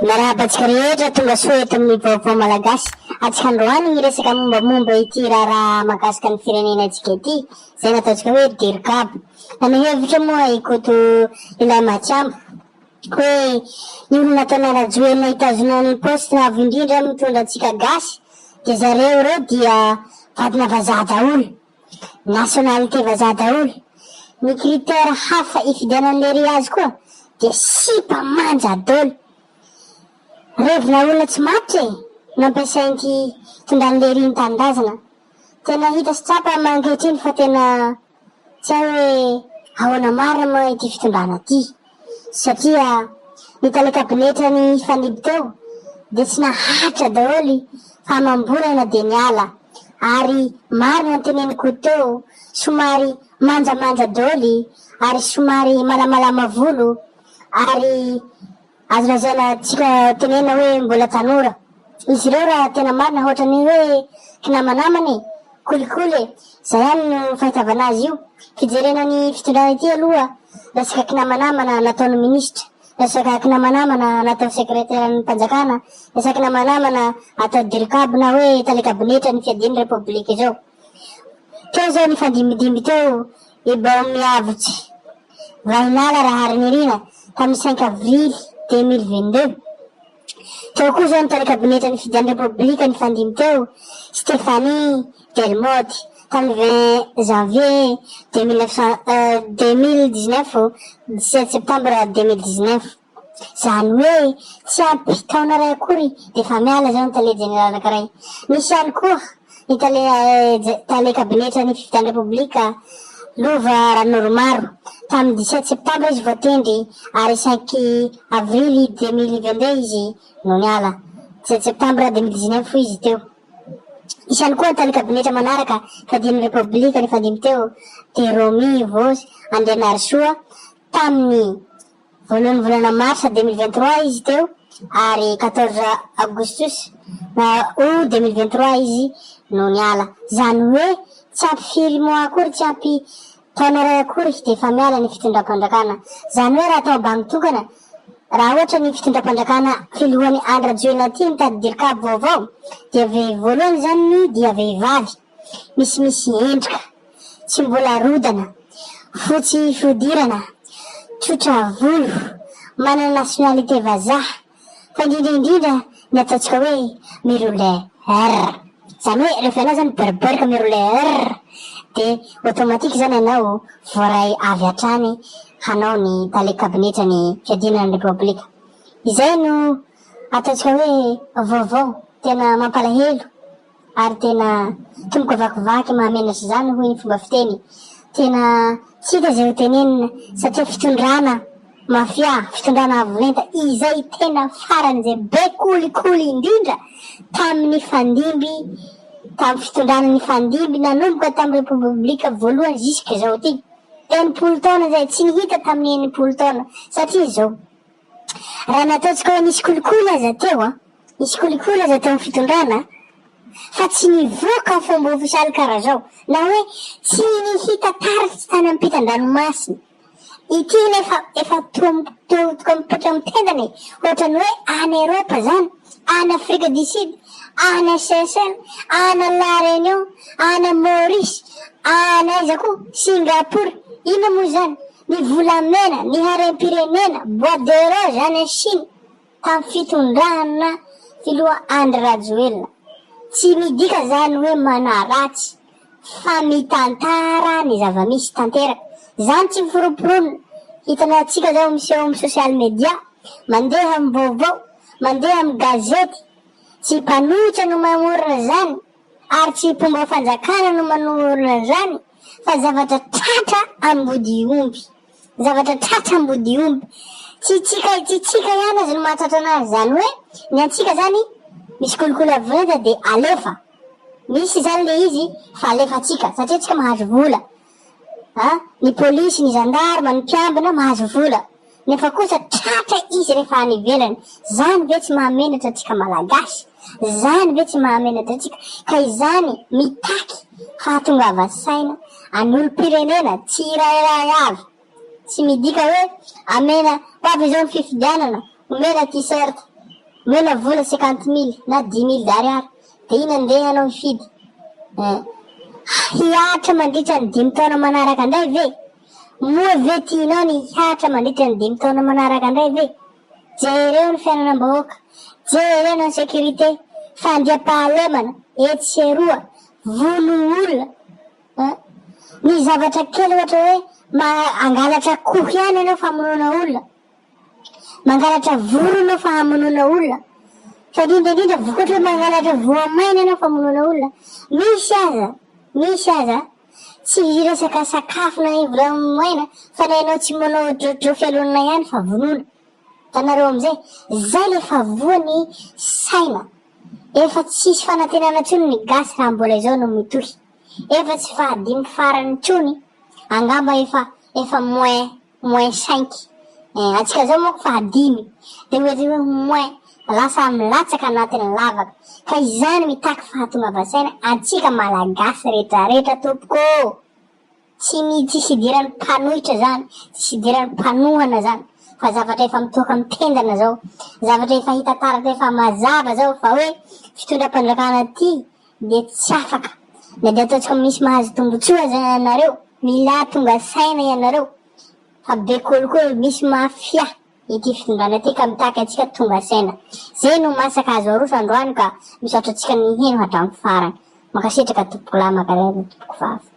Miarahaba antsika rehetra tonga soa eto amin'ny Vaovao Malagasy. Antsika androany hiresaka mombamomba ity raharaha mahakasika ny firenenantsika ity, izay nataontsika hoe Dircab. Naneho hevitra moa i Koto Ilay Matiambo hoe ny olona nataon'i Rajoelina hitazona ny poste avo indrindra mitondra antsika gasy dia zareo ireo dia vadina vazaha daholo. Nationalité vazaha daholo. Ny critère hafa ifidianan'i Lery azy koa dia sipa manja dôly. Revina olona tsy matotra e! no ampiasain'ity tondran'i Lery ny tanindrazana. Tena hita sy tsapa ankehitriny fa tena tsy hay hoe ahoana marina moa ity fitondrana ity. Satria ny tale kabinetra nifandimby teo dia tsy naharitra daholo fa amam-bolana dia niala. Ary marina ny teneniko teo, somary manjamanja dôly ary somary malamalama volo ary azo lazaina tsika tenenina hoe mbola tanora izy ireo raha tena marina hoatran'ny hoe kinamanamana e, kolikoly e, zay ihany no fahitavana azy io, fijerena ny fitondrana ity aloha resaka kinamanamana nataon'ny minisitra, resaka kinamanamana natao sekreteran'ny mpanjakana, resaka kinamanamana atao dircab na hoe tale kabinetra ny fiadian'ny repoblika izao. Teo izao nifandimbidimby teo i Baomiavotse Vahinala Raharinirina tamin'ny cinq avril 2022. Teo koa izao ny tale kabinetran'ny fidian'ny Repoblika nifandimby teo, Stéphanie Delmotte, tamin'ny vingt janvier 2019, 17 septembre 2019. Izany hoe tsy ampy taona iray akory dia efa miala izao ny tale jeneraly anankiray. Nisy ihany koa ny tale tale kabinetran'ny fifidian'ny Repoblika, Lova Ranoromaro. Tamin'ny 17 septambra izy voatendry ary cinq avril 2022 izy no niala. 17 septambra 2019 hoy izy teo. Nisy ihany koa ny tale kabinetra manaraka fiadian'ny Repoblika nifandimby teo, dia Romy Voos Andrianarisoa tamin'ny Voalohan'ny volana marsa 2023 izy teo ary 14 aogositosy na août 2023 izy no niala. Izany hoe tsy ampy firy mois akory, tsy ampy taona iray akory dia efa miala ny fitondram-panjakana. Izany hoe raha atao bango tokana, raha ohatra ny fitondram-panjakana filohan'i Andry Rajoelina ity mitady dircab vaovao dia voalohany izany dia vehivavy misimisy endrika. Tsy mbola rodana, fotsy fihodirana, tsotra volo, manana nationalité vazaha, fa indrindra indrindra ny ataontsika hoe mi-rouler R. Izany hoe rehefa ianao izany beurbeurka mi-rouler R dia automatique izany ianao voaray avy hatrany hanao ny tale kabinetra ny fiadiana ny Repoblika. Izay no ataontsika hoe vaovao tena mampalahelo. Ary tena tomboka vakivaky mahamenatra izany hoy ny fomba fiteny. Tena tsy hita izay ho tenenina satria fitondrana mafia, fitondrana avo lenta izay tena faran'izay be kolikoly indrindra tamin'ny fandimby tamin'ny fitondrana nifandimby nanomboka tamin'ny repoblika voalohany jusqu'izao ity. 60 taona izay tsy nihita tamin'ny 60 taona satria izao. Raha nataontsika hoe nisy kolikoly aza teo an, nisy kolikoly aza teo amin'ny fitondrana fa tsy nivoaka amin'ny fomba ofisialy karaha zao, na hoe tsy nihita taratra tany ampitan-dranomasina. Ity nefa efa toa mitotoka mipoitra amin'ny tendany e, ohatran'ny hoe any Eropa zany, any Afrique du Sud, any Seychelles, any La Réunion, any Maurice, any aiza koa, Singapour, inona moa zany? Ny volamena, ny harem-pirenena, bois de rose any Chine tamin'ny fitondrana filoha Andry Rajoelina. Tsy midika zany hoe manaratsy fa mitantara ny zava-misy tanteraka. Zany tsy miforomporonina. Hitanantsika zao miseho amin'ny social media, mandeha amin'ny vaovao, mandeha amin'ny gazety. Tsy mpanohitra no mamorona zany ary tsy mpomba fanjakana no manorina an'izany fa zavatra tratra ambodiomby. Zavatra tratra ambodiomby. Tsy tsika tsy tsika ihany aza no mahatratra anazy. Izany hoe ny antsika zany misy kolikoly avo lenta dia alefa. Misy izany le izy fa alefantsika satria tsika mahazo vola. A, ny polisy, ny zandarma, ny mpiambina mahazo vola. Nefa kosa tratra izy rehefa any ivelany. Zany ve tsy mahamenatra antsika Malagasy? Zany ve tsy mahamenatra antsika? Ka izany mitaky fahatongava-saina an'ny olom-pirenena tsirairay avy. Tsy midika hoe amena ho avy izao ny fifidianana, omena t-shirt. Omena vola cinquante mille na dix mille d'ariary dia iny andeha ianao hifidy. Eh. Hihatra mandritra ny dimy taona manaraka indray ve? Moa ve tianao ny hihatra mandritra ny dimy taona manaraka indray ve? Jereo ny fiainanam-bahoaka, jereo ny insécurité, fandriampahalemana etsy sy eroa, vono olona. Eh. Ny zavatra kely ohatra hoe hangalatra akoho ihany ianao famonoana olona. Mangalatra vorona fa hamonoana olona. Fa indrindra indrindra vokatra hoe mangalatra voamaina ianao famonoana olona. Misy aza, misy aza, tsy hiresaka sakafo na voamaina fa na ianao tsy manao drodro fialonana ihany fa vonoina. Hitanareo amizay? Zay le fa voa ny saina. Efa tsisy fanantenana intsony ny gasy raha mbola izao no mitohy. Efa tsy fahadimy farany intsony, angamba efa efa moins moins cinq eh, antsika zao manko fahadimy de mety hoe moins lasa milatsaka anatin'ny lavaka ka izany mitaky fahatongavan-tsaina antsika malagasy retraretra tompoko ô! Tsy mi tsisy idiran'ny mpanohitra zany, tsisy idiran'ny mpanohana zany fa zavatra efa mitoaka mitendana zao, zavatra efa hita taratra efa mazava zao fa hoe fitondram-panjakana ty dia tsy afaka na dia ataontsika misy mahazo tombotsoa aza ianareo, Milà tonga saina ianareo fa be kolikoly misy mafia ity fitondrana ity ka mitaky antsika tonga saina. Zay no masaka azo aroso androany ka misaotra antsika niheno hatramin'ny farany. Mankasitraka tompokolahy mankalaza tompoko vavy.